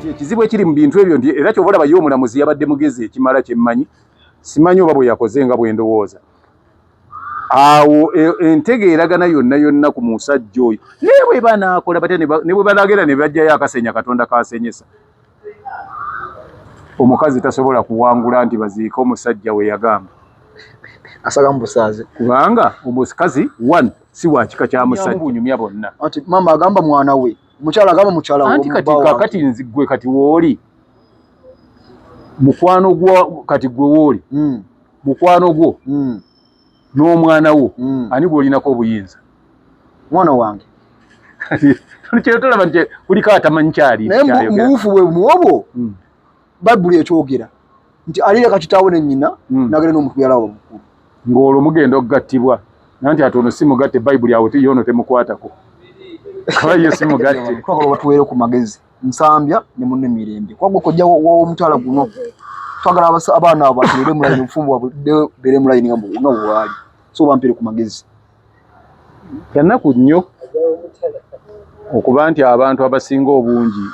Ekizibu ekiri mu bintu ebyo nti era kyova olaba ye omulamuzi yabadde mugezi ekimala kyemmanyi, simanyi oba bwe yakoze nga bwe ndowooza. Awo entegeeragana yonna yonna ku musajja oyo, naye bwe banaakola batya, ne bwe banaagenda ne bajjayo akasenya Katonda kasenyesa, omukazi tasobola kuwangula nti baziike omusajja we yagamba. Asaga mu busaazi. Kubanga omukazi one si wa kika kya musajja bunyumya bonna. Anti maama agamba mwana we, mukyala agamba mukyala we. Anti kati kakati nzigwe kati wooli mukwano gwo, kati gwe wooli mukwano gwo n'omwana wo, ani gw'olinako obuyinza? Mwana wange. Tolaba nti kuliko atamanyi kyali. Naye mubuufu bwe muobwo Bayibuli ekyogera nti alireka kitaawe ne nnyina n'agenda n'omuntu yalaba omukulu. Ng'olwo mugenda okugattibwa nanti ate ono si mugatte, Bayibuli awo yono temukwatako. Kuba ye si mugatte. Twagala batuweere ku magezi Nsambya ne munne Mirembe. Kuba gwe kojja w'omutala guno twagala abaana abo bateere mu layini, obufumbo bwabwe beere mu layini nga bwali. So bampere ku magezi. Kyannaku nnyo okuba nti abantu abasinga obungi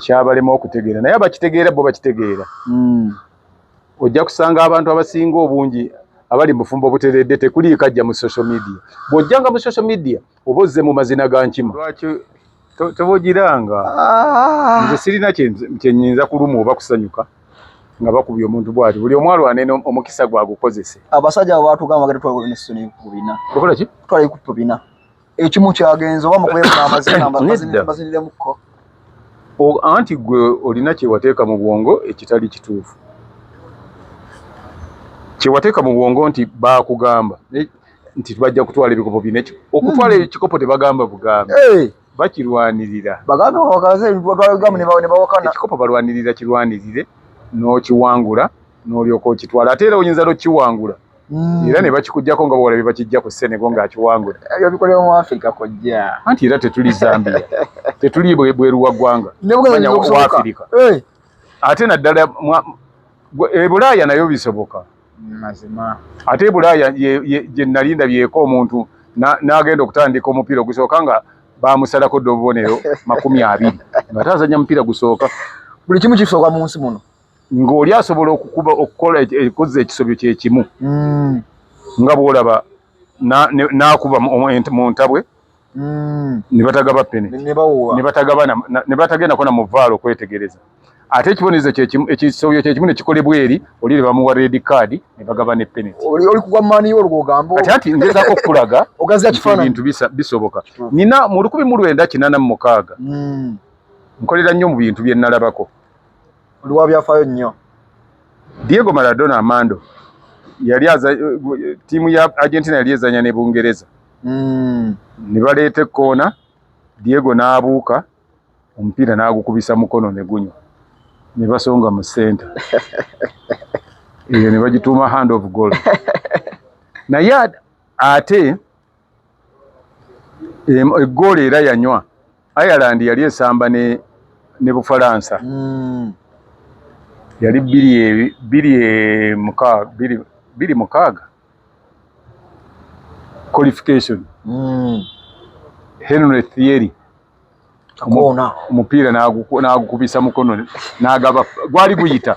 kyabalema okutegeera, naye abakitegeera bo bakitegeera. Ojja kusanga abantu abasinga obungi abali mu bufumbo obuteredde tekuliiko ajja mu social media. Bw'ojjanga mu social media oba ozze mu mazina ga nkima. Lwaki tobogiranga? Nze sirina kye nnyinza kulumwa oba kusanyuka nga bakubye omuntu bw'ati. Buli omu alwane omukisa gwagukozese. Abasajja abo baatugamba bagenda kutwala ebikopo bina. Okola ki? Kutwala ebikopo bina. Ekimu kyagenze oba mukube amazina baziniremukko. Anti gwe olina kye wateeka mu bwongo ekitali kituufu. Kye wateeka mu bwongo nti baakugamba nti bajja kutwala ebikopo bina. Okutwala ekikopo tebagamba bugambi. Bakirwanirira. Ekikopo balwanirira kirwanirire n'okiwangula n'olyoka okitwala. Ate era oyinza n'okiwangula. Era ne bakikuggyako nga bw'olabye bakijja ku Senegal ng'akiwangula. Ebyo bikolebwa mu Afrika kojja. Anti era tetuli Zambia. Tetuli bweru wa ggwanga. Wa Afrika. Ate naddala e Bulaaya nayo bisoboka. Mazima. Ate e Bulaaya gye nali ndabyeko omuntu n'agenda okutandika omupiira ogusooka nga bamusalako dda obubonero 20 nga tazannya mupiira gusooka. Buli kimu kisooka mu nsi muno. Ng'oli asobola okukuba okukola ekuzza ekisobyo kye kimu. Nga bw'olaba n'akuba mu ntabwe ne batagaba pene ne batagendako na muvaalo okwetegereza. Ate ekibonerezo ekisobyo kye kimu ne kikolebwa eri oli ne bamuwa red card ne bagaba ne penalty. Oli kugwa maani yo olw'ogamba. Kati ati ngezaako okukulaga ebintu bisoboka. Nina mu 1986 nkolera nnyo mu bintu bye nnalabako. Oli wa byafaayo nnyo. Diego Maradona Armando yali ttiimu ya Argentina yali ezannya ne Bungereza. Ne baleeta ekkoona, Diego n'abuuka omupiira n'agukubisa mukono ne gunywa. Ne basonga mu ssenta. Eyo ne bagituuma hand of gold. Naye ate eggoolo era yanywa. Ireland yali esamba ne Bufalansa. Yali 2006 qualification. Henry Thierry omupiira n'agukubisa mukono n'agaba gwali guyita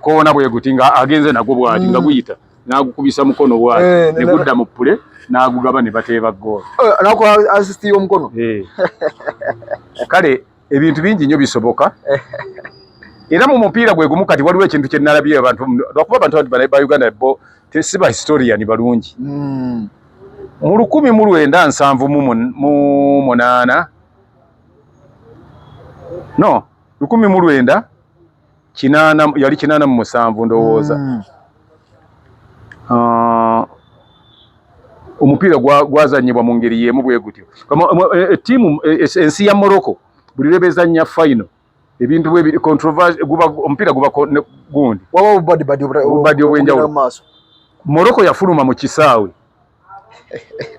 koona bwe guti nga agenze nagwo bw'ati nga guyita n'agukubisa mukono bw'ati ne gudda mu ppule n'agugaba ne bateeba ggoolo. N'akola assist y'omukono. Kale ebintu bingi nnyo bisoboka. Era mu mupiira gwe gumu kati waliwo ekintu kye nalabye abantu lwakuba abantu ba Uganda bo si ba historian balungi. Mu 1978 no 1980 yali 87 ndowooza. Omupiira gwazannyibwa mu ngeri y'emu bwe gutyo. Ttiimu ensi ya Morocco buli lwe bezannya final ebintu bwe controversy guba omupiira guba gundi. Waba obubadi obw'enjawulo. Morocco yafuluma mu kisaawe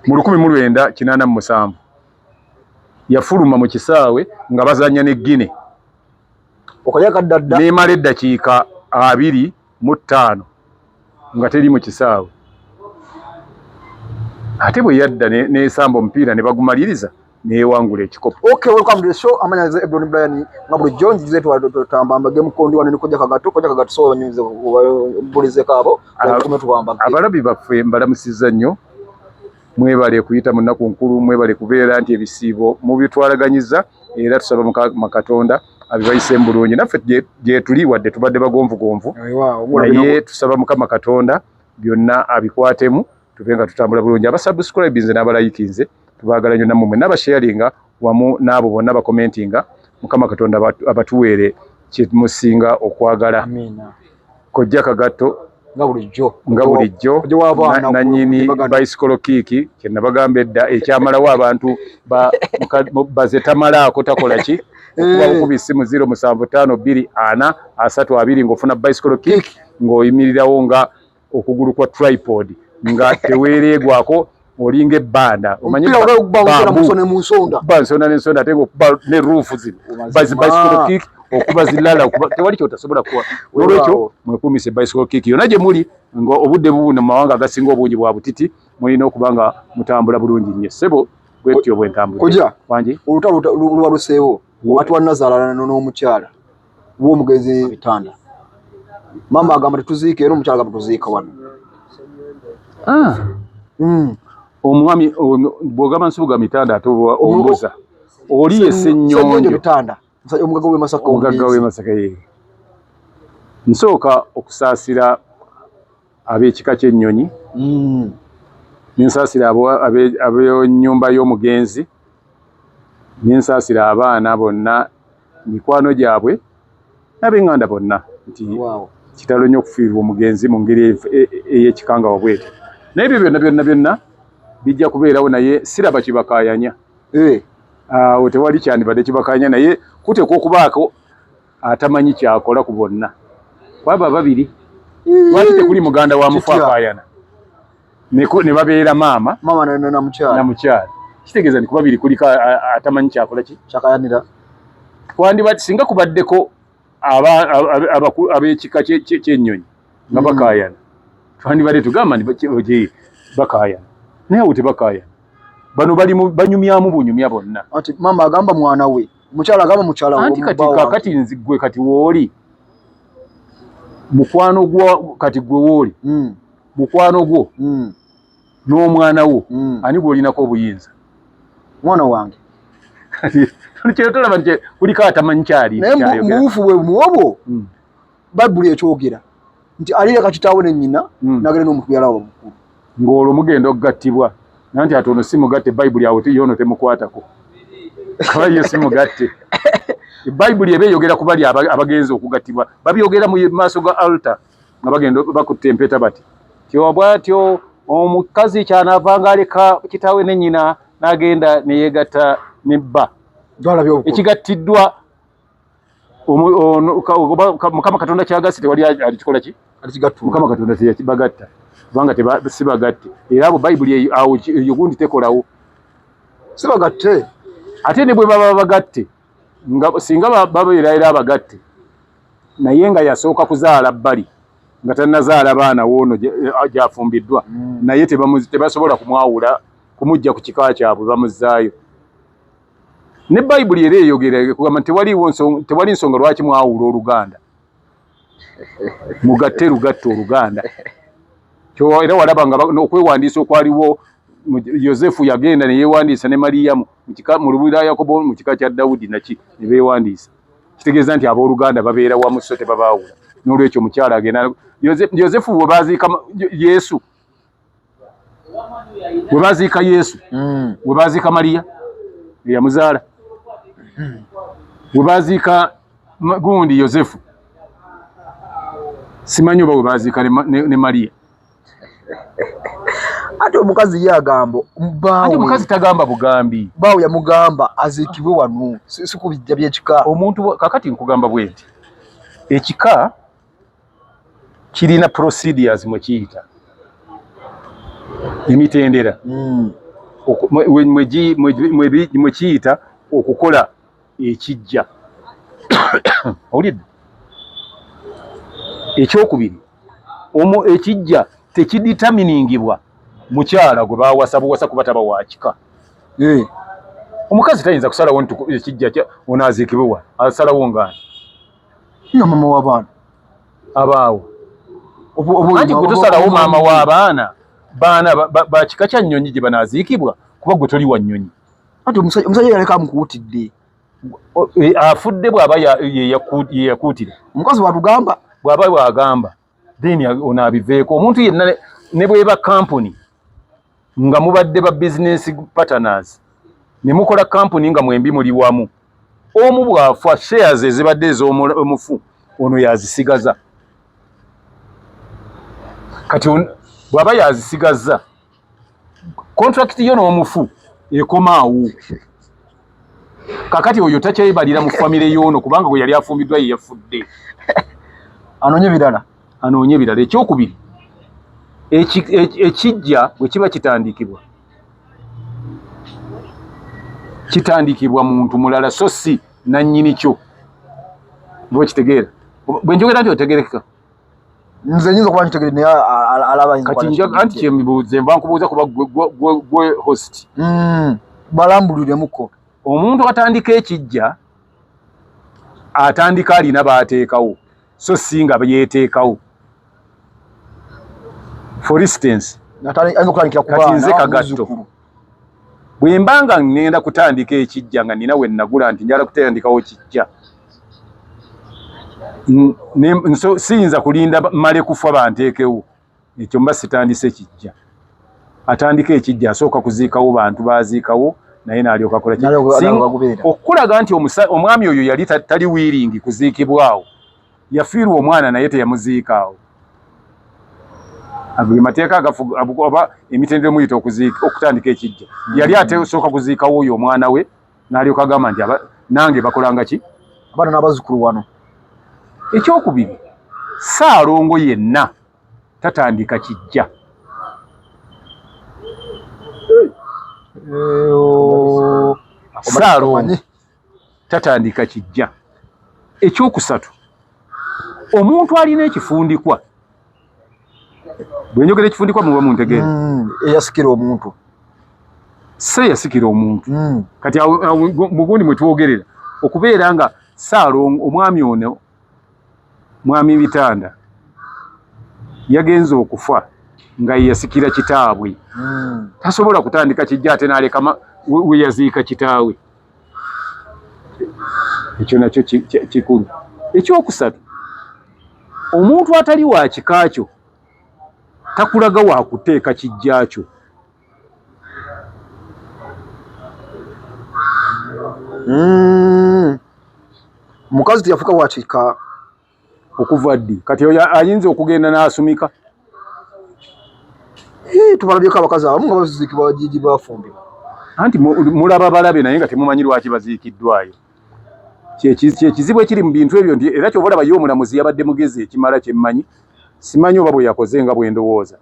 mu 1987 yafuluma mu kisaawe nga bazannya ne Guinea. N'emala eddakiika 25 nga teri mu kisaawe. Ate bwe yadda n'esamba omupiira ne bagumaliriza. Neyewangula ekikopo. Okay, welcome to the show. Amanya ze Ebron Brian nga bulijjo nzize twatambamba game kondi wano nikoja kagato koja kagato so nyuze bulize kabo kume tubamba. Abalabi baffe mbalamusizza nnyo, mwebale kuyita mu nnaku nkulu, mwebale kubeera nti ebisiibo mubitwalaganyiza, era tusaba Mukama Katonda abibayiseemu bulungi. Naffe gye tuli wadde tubadde bagonvugonvu, naye tusaba Mukama Katonda byonna abikwatemu tube nga tutambula bulungi. Abasubscribinze n'abalayikinze tubaagala nnyo, nammwe mwenna abasharinga wamu n'abo bonna bakomentinga, Mukama Katonda abatuweere kye musinga okwagala. Amiina. Kojja Kagatto nga bulijjo, nga bulijjo nannyini bicycle kick kye nabagamba edda ekyamalawo abantu baze tamalaako takola ki okuba bukubi ssimu 075 2 4 3 2 ng'ofuna bicycle kick ng'oyimirirawo nga okugulu kwa tripod nga teweereegwako olinga ebbanda omanyi nsonda n'ensonda ate ng'okuba ne ruufu zino bicycle kick okuba zirala tewali kyotasobola kuwa. Olwekyo mwekuumise bicycle kick yonna gye muli nga obudde bubuno mu mawanga agasinga obungi bwa butiti, mulina okuba nga mutambula bulungi nnyo. Ssebo bwetyo bwe ntambudde. Kojja, olutalo luba luseewo wakati wa Nazaala n'omukyala w'omugenzi Bitanda. Maama agamba tetuziika era omukyala agamba tuziika wano. Omwami bw'ogamba Nsubuga Mitanda ate ombuza oli ye Ssennyonjo Mitanda, omugagga w'e Masaka. Omugagga w'e Masaka ye. Nsooka okusaasira ab'ekika ky'ennyonyi, nensaasira ab'ennyumba y'omugenzi, nensaasira abaana bonna, mikwano gyabwe n'ab'eŋŋanda bonna nti kitalo nnyo okufiirwa omugenzi mu ngeri ey'ekikangabwa bwetyo. Naye ebyo byonna byonna byonna bijja kubeerawo, naye siraba kibakaayanya. Awo tewali kyandibadde kibakaayanya, naye kuteekwa okubaako atamanyi kyakola ku bonna. Kwaba babiri lwaki tekuli muganda wa mufu akaayana ne babeera maama na mukyala? Kitegeeza nti ku babiri kuliko atamanyi kyakola ki kyakayanira. Twandibadde singa kubaddeko ab'ekika ky'ennyonyi nga bakaayana, twandibadde tugamba nti bakaayana, naye awo tebakaayana. Bano bali banyumyamu bunyumya bonna. Anti maama agamba mwana we, mukyala agamba mukyala we. Anti kati kakati nzigwe kati wooli mukwano gwo, kati gwe wooli mukwano gwo n'omwana wo, ani gw'olinako obuyinza? Mwana wange. Tolaba nti kuliko atamanyi kyali. Naye mubuufu bwe muobwo Bayibuli ekyogera nti alireka kitaawe ne nnyina n'agenda n'omuntu yalaba mukulu. Ng'olwo mugenda okugattibwa nanti ate ono si mugatte. Bayibuli awo yono temukwatako kuba ye si mugatte. Bayibuli eba eyogera ku bali abagenza okugattibwa, babyogera mu maaso ga altar nga bagenda bakutta empeta bati bwatyo omukazi kyanaavanga aleka kitaawe ne nnyina n'agenda ne yeegatta ne bba ekigattiddwa Mukama Katonda kyagasse tewali alikikola ki? Mukama Katonda teyakibagatta kubanga si bagatte. Era abo Bayibuli awo eyo gundi tekolawo, si bagatte. Ate ne bwe baba bagatte, nga singa babeera era abagatte, naye nga yasooka kuzaala bbali nga tannazaala baana woono gyafumbiddwa, naye tebasobola kumwawula kumujja ku kika kyabwe, bamuzzaayo. Ne Bayibuli era eyogera kugamba nti tewali nsonga lwaki mwawula oluganda, mugatte lugatte oluganda. Era walaba nga okwewandiisa okwaliwo, Yosefu yagenda ne yeewandiisa ne Mariyamu mu lubiri lwa Yakobo mu kika kya Dawudi naki ne beewandiisa. Kitegeeza nti abooluganda babeera wamu so tebabaawula. N'olwekyo omukyala agenda Yosefu bwe baziika Yesu, bwe baziika Yesu, bwe baziika Mariya eyamuzaala, bwe baziika gundi Yosefu, simanyi oba bwe baziika ne Mariya. Ate omukazi ye agamba bbaawe, omukazi tagamba bugambi, bbaawe yamugamba aziikibwe wano, si ku bijja by'ekika. Omuntu kakati nkugamba bwe nti ekika kirina procedures mwe kiyita emitendera mwe kiyita okukola ekijja. Owulidde? Ekyokubiri, ekijja tekideterminingibwa mukyala gwe bawasa buwasa kuba taba wa kika. Omukazi tayinza kusalawo nti ekijja ono aziikibwe wa, asalawo ngaani? Nga mama w'abaana abaawo. Anti gwe tosalawo maama w'abaana, baana ba kika kya nnyonyi gye banaaziikibwa, kuba gwe toli wa nnyonyi. Anti omusajja yaleka amukuutidde. Afudde bw'aba ye yakuutira. Omukazi bw'atugamba. Bw'aba bw'agamba, then ono abiveeko. Omuntu yenna ne bweba kampuni nga mubadde ba business partners ne mukola kampuni nga mwembi muli wamu, omu bw'afa shares ezibadde ez'omufu ono yazisigaza. Kati bw'aba yazisigaza, contract yo n'omufu ekomaawo. Kakati oyo takyebalira mu famire y'ono, kubanga gwe yali afumbiddwa ye yafudde. Anoonye birala. Anoonye ebirala. Ekyokubiri, ekijja bwe kiba kitandikibwa, kitandikibwa muntu mulala, so si nannyini kyo. Oba okitegeera bwe njogera nti otegerekeka? Nze nyinza okuba nkitegere, naye alaba ayinza kati okuba anti kyembuuze, nva nkubuuza kuba gwe host. Balambululiremuko. Omuntu atandika ekijja atandika alina baateekawo, so si nga yeeteekawo. For instance, ayinza okutandikira ku kati baana, nze Kagatto. muzzukulu. Bwe mba nga ŋŋenda kutandika ekijja nga nina we nagula nti njala kutandikawo kijja, siyinza kulinda mmale kufa banteekewo ekyo, mba sitandise kijja. Atandika ekijja asooka kuziikawo bantu baziikawo, naye n'alyoka akola ki? N'alyoka agoberera. Okulaga nti omwami oyo yali tali willing kuziikibwawo, yafiirwa omwana naye teyamuziikaawo. Ago ge mateeka agafuga oba emitendera omuyita okutandika ekijja. Yali ate osooka kuziikawo oyo omwana we, n'alyoka agamba nti nange bakolanga ki? Abaana n'abazzukulu wano. Ekyokubiri, Ssaalongo yenna tatandika kijja. Ssaalongo tatandika kijja. Ekyokusatu, omuntu alina ekifundikwa, bwe njogera ekifundikwa muba muntegeera. Eyasikira omuntu. Se yasikira omuntu. Kati awo mugundi mwe twogerera okubeera nga Ssaalongo omwami ono, Mwami Bitanda, yagenze okufa nga ye yasikira kitaabwe. Tasobola kutandika kijja ate n'aleka we yaziika kitaawe. Ekyo nakyo kikulu. Ekyokusatu, omuntu atali wa kika kyo takulaga wa kuteeka kijja kyo. Mukazi teyafuuka wa kika. Okuva ddi? Kati oyo ayinza okugenda n'asumika. Tubalabyeko abakazi abamu nga baziikibwa gye bafumbirwa. Anti mulaba balabe naye nga temumanyi lwaki baziikiddwayo. Kyekizibu ekiri mu bintu ebyo nti era ky'oba olaba ye omulamuzi yabadde mugezi ekimala kyemmanyi, simanyi oba bwe yakoze nga bwe ndowooza.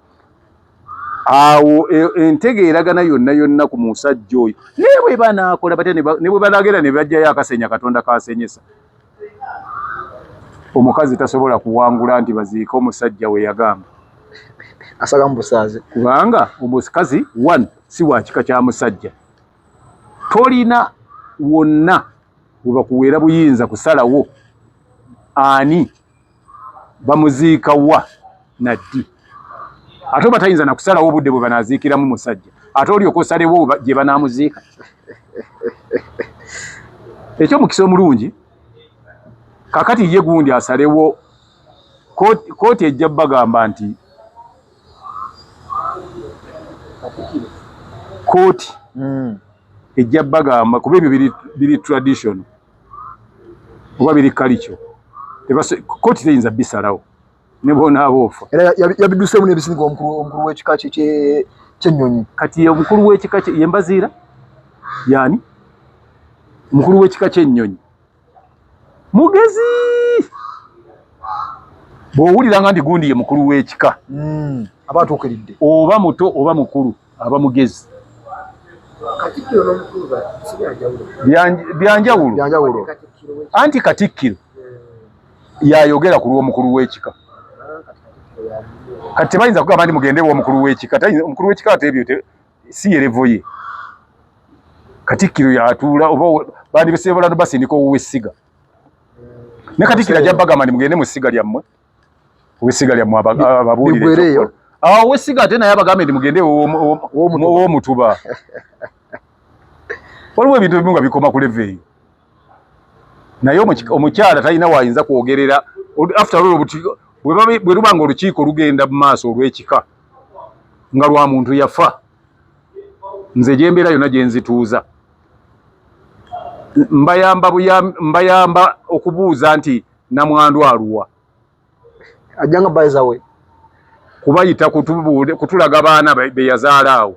Awo entegeeragana yonna yonna ku musajja oyo, naye bwe banaakola batya, ne bwe banaagenda ne baggyayo akasenya Katonda k'asenyesa, omukazi tasobola kuwangula nti baziike omusajja we yagamba. Asaga mu busaazi. Kubanga omukazi one si wa kika kya musajja. Tolina wonna we bakuweera buyinza kusalawo ani bamuziika wa na ddi. Ate oba tayinza na kusalawo obudde bwe banaaziikiramu musajja, ate olyoka osalewo gye banaamuziika. Ekyomukisa omulungi kakati ye gundi asalewo, kooti ejja bagamba nti kooti ejja bagamba kuba ebyo biri traditional oba biri culture, kooti teyinza bisalawo ne bw'onaaba ofa. Era yabiddusemu n'ebisinga omukulu w'ekika ky'ennyonyi. Kati omukulu w'ekika ye Mbaziira yaani omukulu w'ekika ky'ennyonyi mugezi. Bw'owuliranga nti gundi ye mukulu w'ekika, aba atuukiridde, oba muto oba mukulu, aba mugezi. Byanjawulo. Byanjawulo. Anti katikkiro yayogera ku lw'omukulu w'ekika. Kati tebayinza kugamba nti mugende w'omukulu w'ekika. Omukulu w'ekika ate ebyo si ye level ye. Katikkiro yatuula oba bandibeseebola no basindika ow'essiga ne katikkiro ajja bagamba nti mugende mu ssiga lyammwe, ow'essiga lyammwe ababuulire. Awo ow'essiga ate naye abagambe nti mugende ow'omutuba. Waliwo ebintu ebimu nga bikoma ku level eyo, naye omukyala talina wayinza kwogerera. After all, bwe luba nga olukiiko lugenda mu maaso olw'ekika nga lwa muntu yafa, nze gyembeera yonna gye nzituuza mbayamba okubuuza nti namwandu aluwa, ajjanga bayizawe kubayita kutulaga baana be yazaala awo,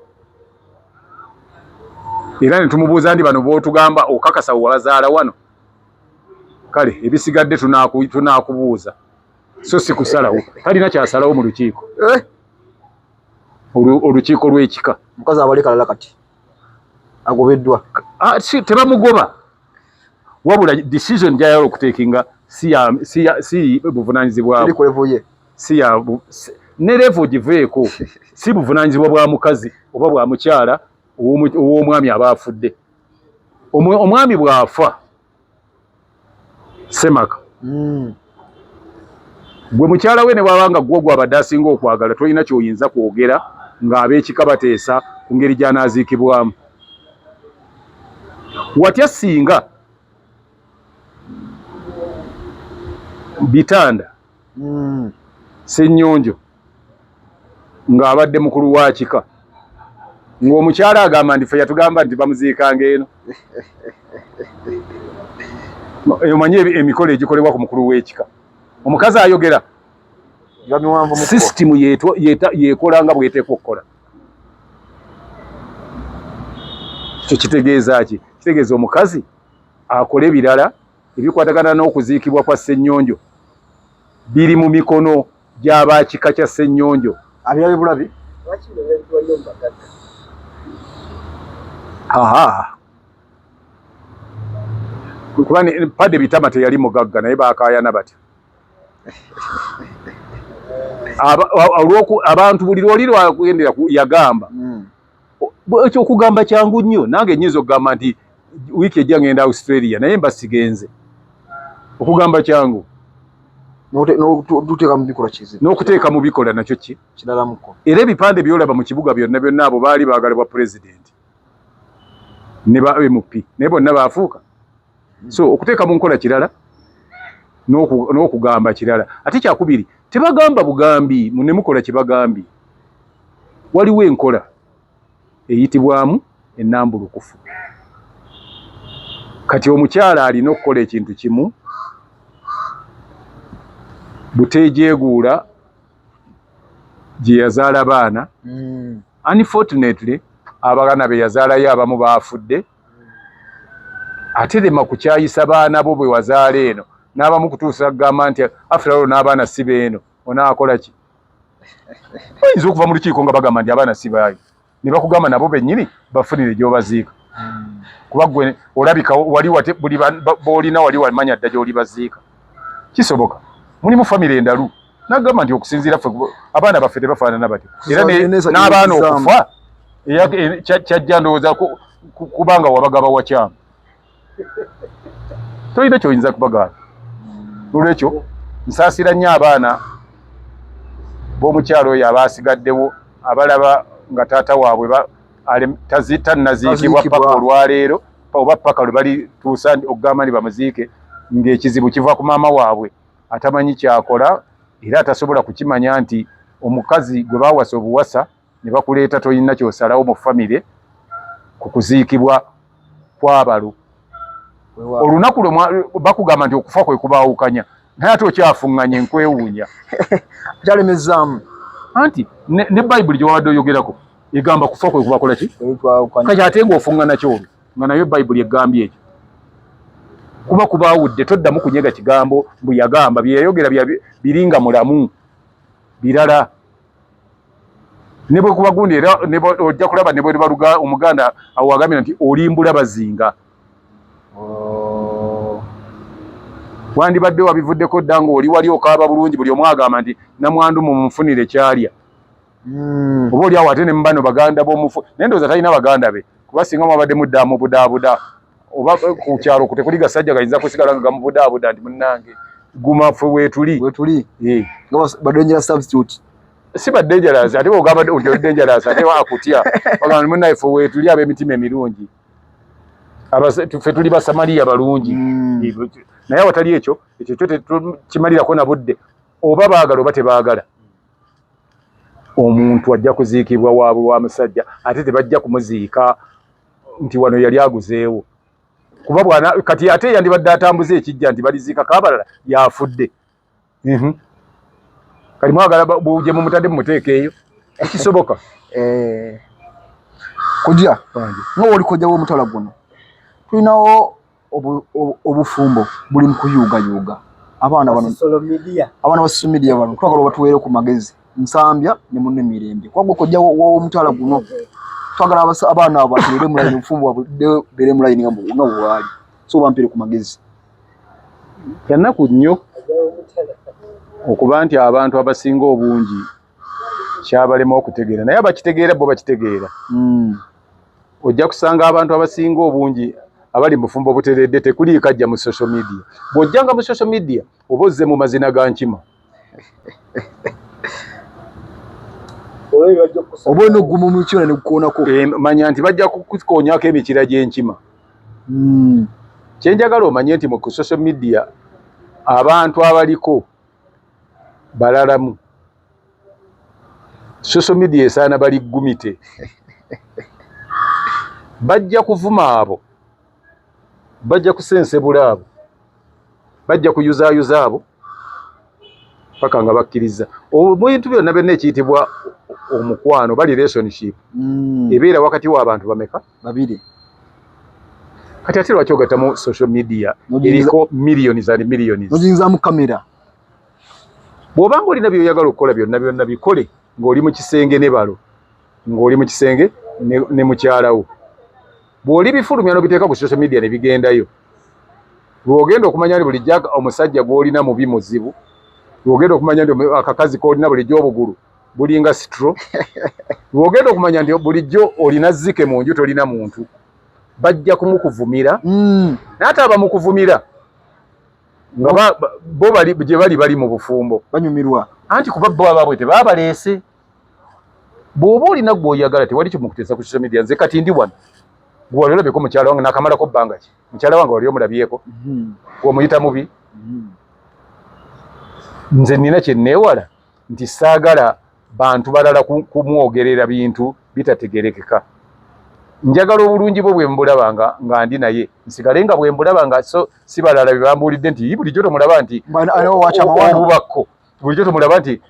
era ne tumubuuza nti bano b'otugamba okakasa wabazaala wano? Kale ebisigadde tunaakubuuza, so si kusalawo. Talina kyasalawo mu lukiiko olukiiko lw'ekika. Mukazi abalekalala kati agobeddwa. Si tebamugoba, wabula decision gyayala okutekinga si buvunanyizibwa si ya ne level giveeko, si buvunanyizibwa bwa mukazi oba bwa mukyala ow'omwami aba afudde. Omwami bw'afa semaka, gwe mukyala we ne bw'aba nga gwo gwabadde asinga okwagala, tolina ky'oyinza kwogera ng'ab'ekika bateesa ku ngeri gy'anaaziikibwamu. Watya singa Bitanda Ssennyonjo ng'abadde mukulu wa kika, ng'omukyala agamba nti fe yatugamba nti bamuziikanga eno? Omanyi emikolo egikolebwa ku mukulu w'ekika, omukazi ayogera, sisitimu yekola nga bweteekwa okukola. Ekyo kitegeeza ki? Kitegeeza omukazi akole ebirala ebikwatagana n'okuziikibwa kwa Ssennyonjo biri mu mikono gy'abakika kya Ssennyonjo. Abirabe bulabi. Aha, kuba Pade Bitama teyali mugagga, naye bakaayana batyo. Abantu buli lwoli lwagendera yagamba ekyo okugamba kyangu nnyo. Nange nyinza okugamba nti wiiki ejja ngenda Australia, naye mba sigenze. Okugamba kyangu, n'okuteeka mu bikola nakyo ki era ebipande byolaba mu kibuga byonna byonna, abo baali baagalibwa pulezidenti ne ba MP, naye bonna baafuuka. So okuteeka mu nkola kirala, n'okugamba kirala. Ate kyakubiri, tebagamba bugambi ne mukola kyebagambi. Waliwo enkola eyitibwamu ennambulukufu. Kati omukyala alina okukola ekintu kimu, buteejeeguula gye yazaala baana. Unfortunately, abaana be yazaalayo abamu baafudde. Ate lema kukyayisa baana bo bwe wazaala eno, n'abamu kutuusa kugamba nti after all n'abaana si beeno. Onaakola ki? Oyinza okuva mu lukiiko nga bagamba nti abaana si baayo, ne bakugamba nabo bennyini bafunire gy'obaziika, kuba gwe olabika wali wate buli b'olina wali wamanya dda gy'olibaziika. Kisoboka mulimu famire endalu nagamba nti okusinziira ffe abaana baffe tebafaanana batyo, era n'abaana okufa kyajja ndowooza kubanga wabagaba wakyamu, tolina kyoyinza kubagaana. Olwekyo nsaasira nnyo abaana b'omukyalo oyo abaasigaddewo abalaba nga taata waabwe tannaziikibwa paka olwaleero, oba paka lwe balituusa okugamba nti bamuziike, ng'ekizibu kiva ku maama waabwe atamanyi kyakola era atasobola kukimanya nti omukazi gwe baawasa obuwasa ne bakuleeta tolina kyosalawo mu famire ku kuziikibwa kw'abalo. Olunaku lwe bakugamba nti okufa kwe kubaawukanya, naye ate okyafuŋŋanya enkwewuunya. Kyalemezaamu. Anti ne Bayibuli gye wabadde oyogerako egamba kufa kwe kubakola ki, kati ate ng'ofuŋŋana kyolwo nga nayo Bayibuli egambye ekyo kuba kubaawudde. Toddamu kunyega kigambo mbu yagamba bye yayogera biri nga mulamu birala ne bwe kuba gundi, era ojja kulaba ne bwe luba Omuganda awo agambye nti olimbula bazinga. Oh. Wandibadde wabivuddeko dda ng'oli wali okaaba bulungi, buli omu agamba nti namwandu mumufunire kyalya. Oba oli awo ate ne mubano baganda b'omufu, naye ndowooza talina baganda be. Kuba singa mwabadde mudda mubudaabuda oba ku kyalo tekuli gasajja gayinza kusigala nga gamubudaabuda nti munnange guma ffe weetuli. Weetuli. Nga ba dangerous substitute. Si ba dangerous, ate bw'ogamba nti oli dangerous ate akutya. Bagamba nti munnaye ffe weetuli ab'emitima emirungi. Ffe tuli Basamaliya balungi. Naye awatali ekyo, ekyo kyo tetukimalirako na budde. Oba baagala oba tebaagala, omuntu ajja kuziikibwa waabwe wa musajja, ate tebajja kumuziika nti wano yali aguzeewo. Kuba bwana kati ate yandibadde atambuza ekijja nti baliziikako abalala, yafudde. Kati mwagala gye mumutadde mumuteeka eyo, ekisoboka. Kojja, nga woli kojja w'omutala guno, tulinawo obufumbo buli mu kuyuugayuuga. Abaana bano, abaana ba social media bano, twagala obatuweere ku magezi. Nsambya ne munne Mirembe. Kuba gwe kojja w'omutala guno, twagala abaana abo baterere mu layini, obufumbo bwabwe beere mu layini nga bwe bwali. So bampere ku magezi. Kyannaku nnyo okuba nti abantu abasinga obungi kyabalema okutegeera, naye abakitegeera bo bakitegeera. Ojja kusanga abantu abasinga obungi abali mu bufumbo obuteredde tekuliiko ajja mu social media. Bw'ojjanga mu social media oba ozze mu mazina ga nkima. Oba olina okuguma omukira ne gukoonako. Manya nti bajja kukukoonyako emikira gy'enkima. Kye njagala omanye nti mu ku social media abantu abaliko balalamu. Social media esaana bali gumite. Bajja kuvuma abo, bajja kusensebula abo, bajja kuyuzaayuza abo paka nga bakkiriza. Mu bintu byonna byonna ekiyitibwa omukwano bali relationship ebeera wakati w'abantu bameka? Babiri. Kati ate lwaki ogattamu social media eriko millions and millions? N'ogiyingizaamu kamera. Bw'obanga olina by'oyagala okukola byonna byonna bikole ng'oli mu kisenge ne balo, ng'oli mu kisenge ne mukyala wo. Bw'oli bifulumya n'obiteeka ku social media ne bigendayo, lw'ogenda okumanya nti bulijjo omusajja gw'olina mubi muzibu, lw'ogenda okumanya nti akakazi k'olina bulijjo obugulu bulinga straw, lw'ogenda okumanya nti bulijjo olina zzike mu nju tolina muntu, bajja kumukuvumira. Naye ate abamukuvumira nga bo bali gye bali bali mu bufumbo banyumirwa. Anti kuba bo abaabwe tebaabaleese. Bw'oba olina gw'oyagala tewali kimukuteesa ku social media. Nze kati ndi wano, gwe wali olabyeko mukyala wange nakamalako bbanga ki? Mukyala wange wali omulabyeko? Gw'omuyita mubi? Nze nina kye neewala nti saagala bantu balala kumwogerera bintu bitategerekeka. Njagala obulungi bwe bwe mbulaba nga ndi naye nsigale nga bwe mbulaba, nga so si balala bye bambuulidde nti bulijjo tomulaba nti obubakko, bulijjo tomulaba nti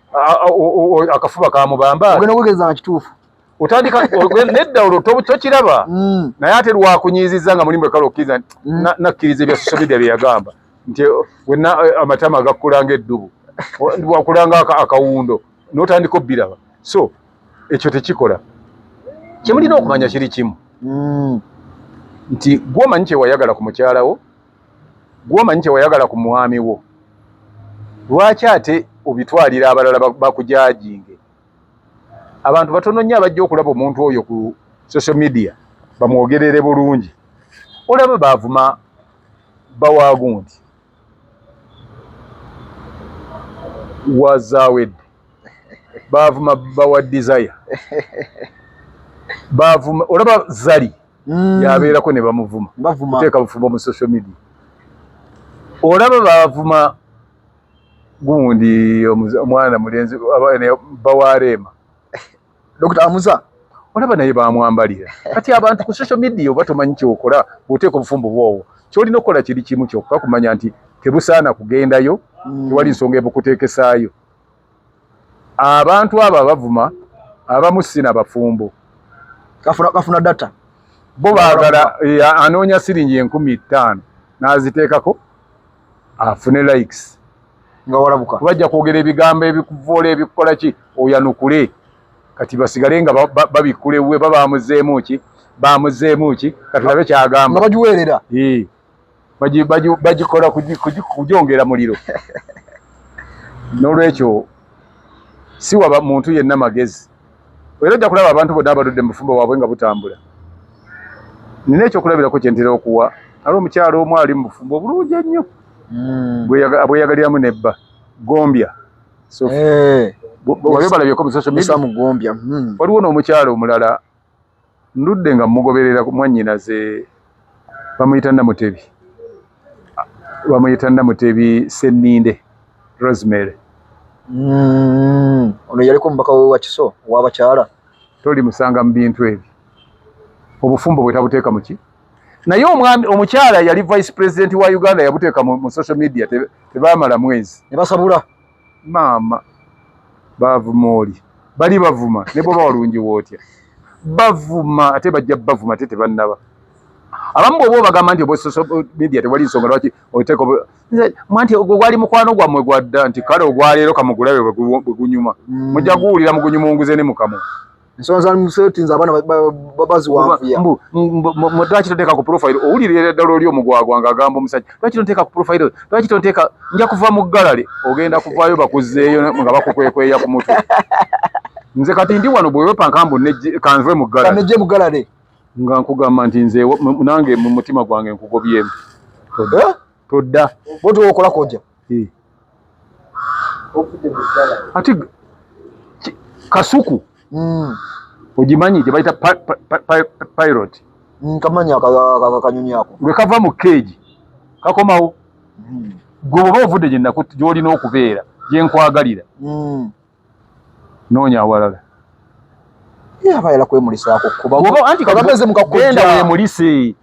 akafuba kamubamba. Ogenda okwegereza nga kituufu. Otandika nedda olwo tokiraba, naye ate lwakunyiizizza nga mulimu ekala okkiriza nakkiriza ebya social media bye yagamba nti wenna amatama gakkula ng'eddubu, wakula nga akawundo, n'otandika obbiraba. So ekyo tekikola. Kyemulina okumanya kiri kimu nti gwomanyi kyewayagala ku mukyala wo, gwomanyi kyewayagala ku mwami wo, lwaki ate obitwalira abalala bakujajinge? Abantu batono nnyo abajja okulaba omuntu oyo ku social media bamwogerere bulungi. Olaba bavuma bawagundi wazawedde, bavuma bawa Desire, bavuma olaba Zali yabeerako ne bamuvuma kuteeka bufumbo mu social media. Olaba bavuma gundi omwana mulenzi bawareema Dr. Amuza olaba naye bamwambalira. Kati abantu ku social media oba tomanyi kyokola bw'oteeka obufumbo bwowo, kyolina okukola kiri kimu kyokka, kumanya nti tebusaana kugendayo. Tewali nsonga ebukuteekesaayo. Abantu abo abavuma abamu si na bafumbo. Kafuna data. Bo baagala anoonya siringi 5000 n'aziteekako afune likes. Nga walabuka. Bajja kwogera ebigambo ebikuvoola ebikukola ki oyanukule, kati basigale nga babikkula ewuwe ba bamuzeemu ki, bamuzeemu ki, kati labe kyagamba. Nga bagiweerera. Bagikola kugyongera muliro. N'olwekyo siwa muntu yenna magezi, era ojja kulaba abantu bonna abaludde mu bufumbo bwabwe nga butambula. Nina ekyokulabirako kye ntera okuwa. Ali omukyala omu ali mu bufumbo obulungi ennyo, bweyagaliramu nebba Gombya. So, wali obalabyeko mu social media? Gombya. Waliwo n'omukyala omulala ndudde nga mugoberera mwannyinaze, bamuyita Namutebi, bamuyita Namutebi Senninde Rosemary. Ono yaliko omubaka we wa Kiso ow'abakyala. Toli musanga mu bintu ebyo, obufumbo bwe tabuteeka muki. Naye omwami omukyala yali vice president wa Uganda yabuteeka mu social media, tebaamala mwezi ne basabula. Maama bavuma oli, bali bavuma ne bwoba walungi wootya bavuma, ate bajja bavuma ate tebannaba. Abamu bw'oba obagamba nti oba social media tewali nsonga lwaki oteeka mwanti ogwo gwali mukwano gwammwe gwadda, nti kale ogwaleero kamugulabe bwe gunyuma, mujja guwulira mugunyumunguze ne mukamwa. Ensonga za musetinze abaana baziwanvuya. Lwaki toteeka ku profile? Owulira ddala oli omugwagwa ng'agamba omusajja, lwaki tonteeka ku profile? Lwaki tonteeka? Nja kuva mu ggalale, ogenda kuvaayo bakuzzeeyo nga bakukwekweya ku mutwe. Nze kati ndi wano bwewepanka mbu kanve mu ggalale. Kanejje mu ggalale. Nga nkugamba nti nze nange mu mutima gwange nkugobyemu. Todda. Bw'otyo okola kojja. Ate kasuku ogimanyi gye bayita pirate. Nkamanyi akanyonyi ako. Lwe kava mu keegi kakomawo. Gwe bw'oba ovudde gye gy'olina okubeera gye nkwagalira, noonya awalala. Abayala kwemulisaako genda weemulise.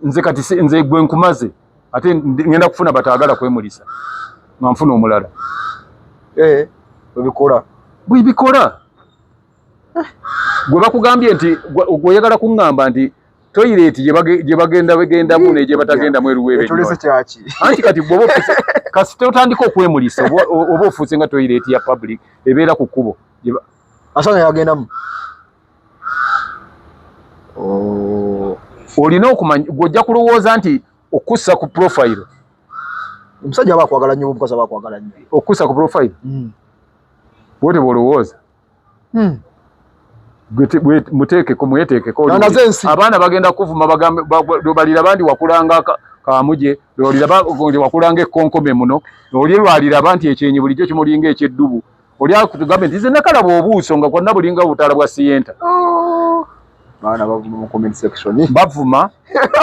Nze kati nze gwe nkumaze, ate ngenda kufuna bataagala kwemulisa nga nfuna omulala. Bwebikola bwebikola. Gwe bakugambye nti gwe oyagala kuŋŋamba nti toilet gye bagenda begendamu ne gye batagendamu eruweebe. Anti kati bw'oba ofuuse kasita otandika okwemulisa oba ofuuse nga toilet ya public ebeera ku kkubo. Asanga yagendamu. Olina okumanya gw'ojja kulowooza nti okussa ku profile. Omusajja aba akwagala nnyo, omukazi aba akwagala nnyo. Okussa ku profile bw'otyo bw'olowooza. Muteekeko mweteekeko abaana bagenda kuvuma bagambe lwebaliraba ndi wakulanga kamuje, lwoliraba ndi wakulanga ekkonkome muno, oli lwaliraba nti ekyenyi bulijjo kimulinga ekyeddubu, oli akutugambe nti nze nakalaba obuuso nga kwonna bulinga obutaala bwa siyenta. Baana bavuma mu comment section. Bavuma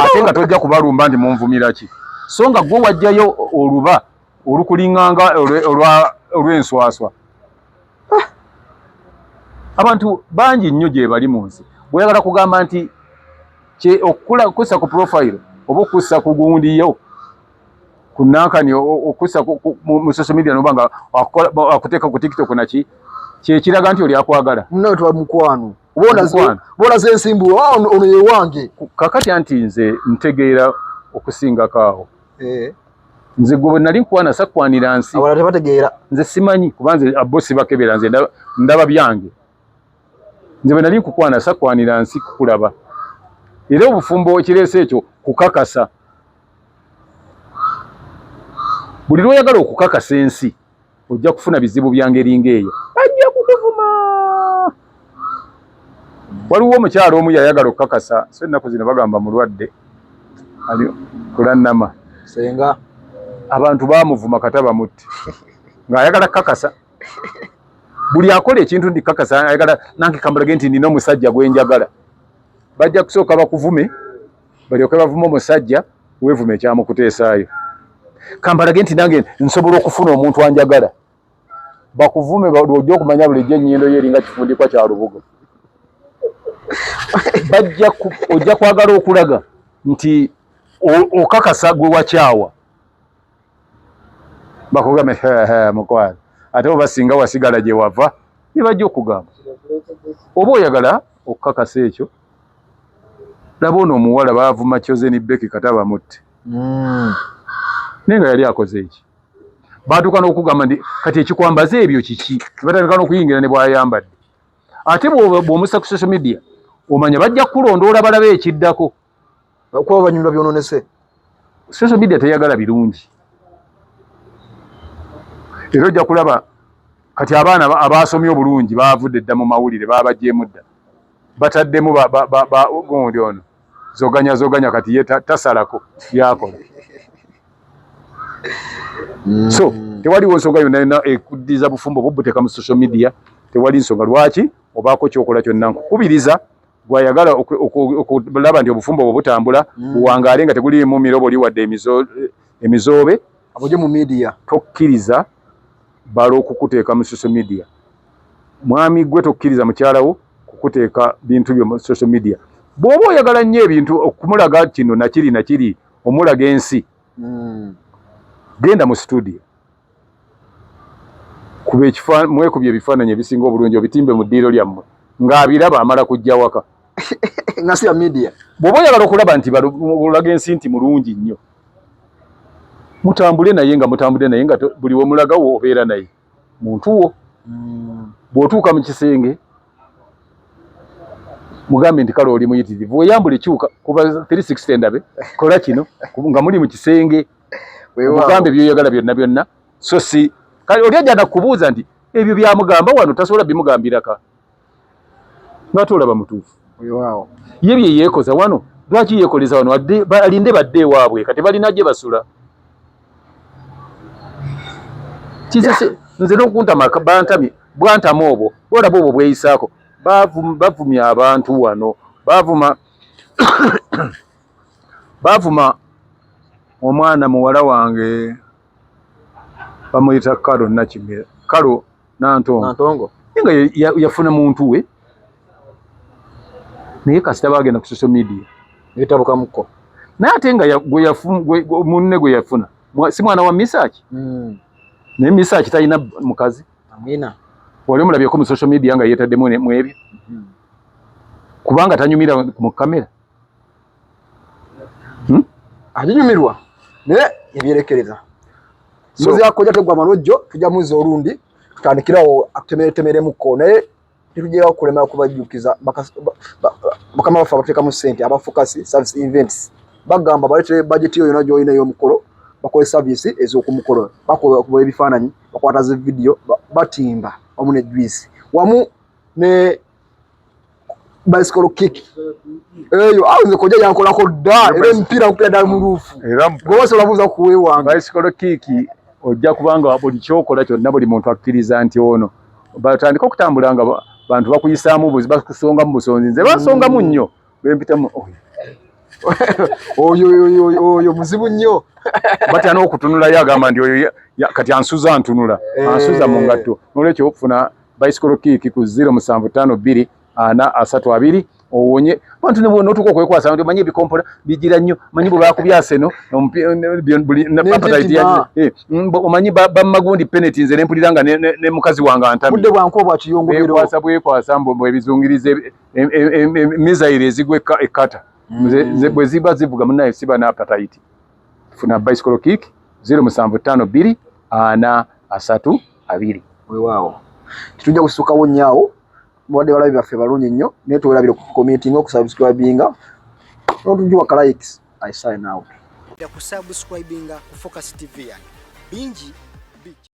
ate nga tojja kubalumba nti munvumira ki, so nga gwe wajjayo oluba olukulinganga olw'enswaswa. Abantu bangi nnyo gye bali mu nsi. Bweyagala kugamba nti okussa ku profile oba okussa ku gundi yo ku nankani, okussa mu social media noba nga akuteeka ku TikTok naki kyekiraga nti oli akwagala. Munawe tuba mukwano, bonaze ensimbu ono ye wange. Kakati anti nze ntegeera okusingako awo. Nze gwe bwe nali nkwana sakwanira nsi. Abalala tebategeera. Nze simanyi kuba nze abo sibakebera, nze ndaba byange. Nze bwe nali nkukwana sakwanira nsi kukulaba, era obufumbo ekireese ekyo kukakasa. Buli lwoyagala okukakasa ensi ojja kufuna bizibu bya ngeri ng'eyo, ajja kukuvuma. Waliwo omukyala omu yayagala okukakasa, so ennaku zino bagamba mulwadde ali kulannama. Senga abantu bamuvuma kata bamutte ng'ayagala kukakasa. Buli akola ekintu ndi kakasa ayagala nange kambalage nti nina omusajja gwe njagala, bajja kusooka bakuvume balyoke bavume omusajja, weevume ekyamukuteesaayo. Kambalage nti nange nsobola okufuna omuntu anjagala, bakuvume ojja okumanya bulijjo ennyindo yo eringa kifundikwa kya lubugo. Bajja ojja kwagala okulaga nti okakasa gwe wakyawa, bakugambe mukwano, ate oba singa wasigala gye wava bye bajja okugamba. Oba oyagala okukakasa ekyo, laba ono omuwala baavuma Chosen Becky kata bamutte, naye nga yali akoze eki? Batuuka n'okugamba nti kati ekikwambaza ebyo kiki? Batandika n'okuyingira ne bwayambadde. Ate bw'omussa ku social media omanya bajja kukulondoola balabe ekiddako. Okuba banyumirwa byononese. Social media teyagala birungi, era ojja kulaba kati abaana abasomye obulungi bavudde dda mu mawulire, babagyemu dda, bataddemu gundi ono. Zoganya zoganya kati ye tasalako byakola. So tewaliwo nsonga yonna yonna ekuddiza bufumbo bwo buteeka mu social media. Tewali nsonga lwaki obaako kyokola kyonna. Nkukubiriza gwayagala okulaba nti obufumbo bwo butambula, buwangaale nga teguliimu miroboli wadde emizoobe, abuje mu media. Tokkiriza bala okukuteeka mu social media. Mwami gwe, tokkiriza mukyala wo kukuteeka bintu byo mu social media. Bw'oba oyagala nnyo ebintu okumulaga kino nakiri nakiri, omulaga ensi, genda mu studio, kuba mwekubye ebifaananyi ebisinga obulungi, obitimbe mu ddiiro lyammwe ng'abiraba amala kujja waka. Nga si ya media. Bw'oba oyagala okulaba nti olaga ensi nti mulungi nnyo, mutambule naye nga mutambudde naye nga buli wemulagawo obeera naye muntu wo. Bw'otuuka mu kisenge, mugambe nti kale oli muyitirivu, weyambule, kyuka kuba 360 ndabe, kola kino nga muli mu kisenge. Mugambe byoyagala byonna byonna. So si kale oli ajja nakubuuza nti ebyo byamugamba wano tasobola bimugambiraka nga olaba mutuufu. Ye bye yeekoza wano, lwaki yeekoleza wano? Alinde badde ewaabwe, kati balina gye basula. Kizese nze n'okuntama bantamye bwantama obwo bwolaba obwo bweyisaako. Bavumya abantu wano, bavuma bavuma omwana muwala wange bamuyita Kalo Nakimera, Kalo Nantongo. Nantongo. Nga yafuna muntu we, naye kasita bagenda ku social media etabukamuko. Naye ate nga munne gwe yafuna si mwana wa Misaki? Naye Misaki talina mukazi. Amina. Wali omulabyeko mu social media nga yeetaddemu mu ebyo? Kubanga tanyumira mu kamera. Aginyumirwa naye ebyerekereza. Mbuzi yakoja tegwa malojjo, tujja muzza olundi tutandikirawo akutemeretemeremukko, naye tetujja kulemera kubajjukiza bakama baffe abateekamu ssente aba Focus Service Events. Bagamba baleetere budget yo yonna gy'olina ey'omukolo, bakole service ez'okumukolo, bakuba ebifaananyi, bakwata zi video, batimba wamu ne juice wamu ne bicycle kick eyo. Awo nze kojja yankolako dda, era emipiira nkupira ddala mu roof. Era gwe osobola buuza kuwewange. Bicycle kick ojja kubanga buli kyokola kyonna buli muntu akkiriza nti ono batandika okutambula nga bantu bakuyisaamu buzi, bakusongamu busonzi. Nze bansongamu nnyo bempitamu oyo. Oyo oyo oyo oyo muzibu nnyo. Batya n'okutunulayo, agamba nti oyo kati ansuza ntunula, ansuza mu ngatto. Nolwekyo okufuna bicycle kick ku 0752 432 owonye bantu ne bw'onootuuka okwekwasa nti omanyi ebikompola bigira nnyo, manyi bwe bakubya Arsenal buli appetite omanyi bammagundi penalty, nze ne mpulira nga ne mukazi wange antamye. Budde bwankuba bwa kiyungubiro. Bekwasa bwekwasa mbu ebizungiriza missile ezigwa ekkata. Nze bwe ziba zivuga munnaye siba na appetite. Funa bicycle kick 0752 432. Weewaawo, tetujja kusukawo nnyo awo. Mubadde balabi baffe balungi nnyo, naye tuwerabire okucommentinga, okusubscribinga n'otujuwa ka likes. I sign out. Kusubscribinga ku Focus TV yange bingi bijja.